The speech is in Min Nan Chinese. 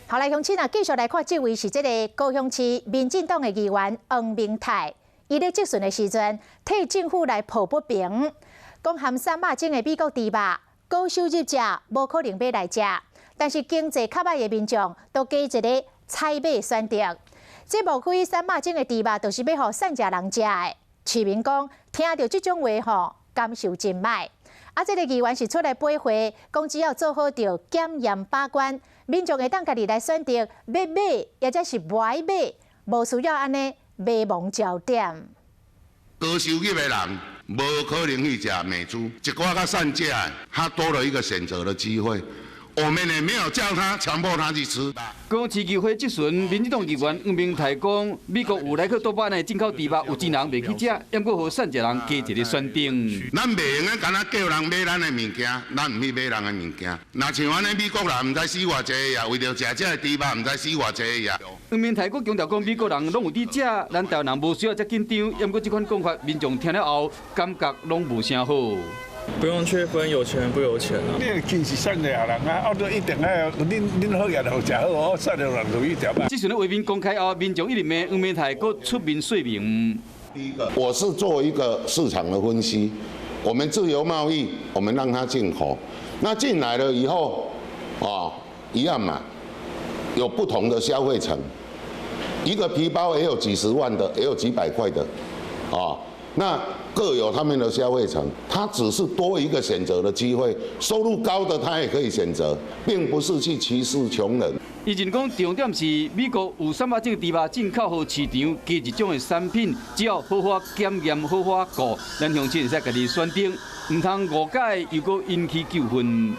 好來，鄉親啊，繼續來看，這位是這个高雄市民進黨的議員黃明泰，伊咧質詢的時陣，替政府來抱不平，講含瘦肉精的美國豬肉，高收入者無可能買來食，但是經濟較䆀的民眾都加一个採買選擇。這莫非瘦肉精的豬肉就是欲予散食人食的？市民講，聽著這種話吼，感受真䆀。啊，這个議員是出來駁回，講只要做好著檢驗把關，民眾會當家己來選擇欲買，抑者是無愛買，無需要按呢迷茫焦點。高收入的人無可能去食美豬，一寡較散食的，他多了一個選擇的機會。我們也沒有叫他強迫他去吃。高雄市議會質詢民進黨議員黃明泰講，美國有來去倒班的進口豬肉，有錢人袂去食，毋過予散食人加一个選擇。咱袂用得干焦叫人買咱的物件，咱毋去買人的物件。若像按呢美國人毋知死偌濟呀，為著食這个豬肉毋知死偌濟呀。黃明泰閣強調講，美國人攏有佇食，咱台灣人無需要遮緊張。毋過這款講法，民眾聽了後感覺攏無啥好。不用區分有錢不有錢啊！你其實散食人啊，我都一定愛恁恁好額就食好，我散食人就去食吧。這時陣畫面公開後，民眾一直罵黃明泰，閣出面說明。第一個，我是做一個市場的分析，我們自由貿易，我們讓它進口，那進來了以後，啊，一樣嘛，有不同的消費層，一個皮包也有幾十萬的，也有幾百塊的，啊，那各有他們的消費層，他只是多一個選擇的機會，收入高的他也可以選擇，並不是去歧視窮人。伊認講重點是美國有瘦肉精豬肉進口，予市場加一種的產品，只要好好檢驗、好好顧，咱鄉親會使家己選擇，毋通誤解又閣引起糾紛。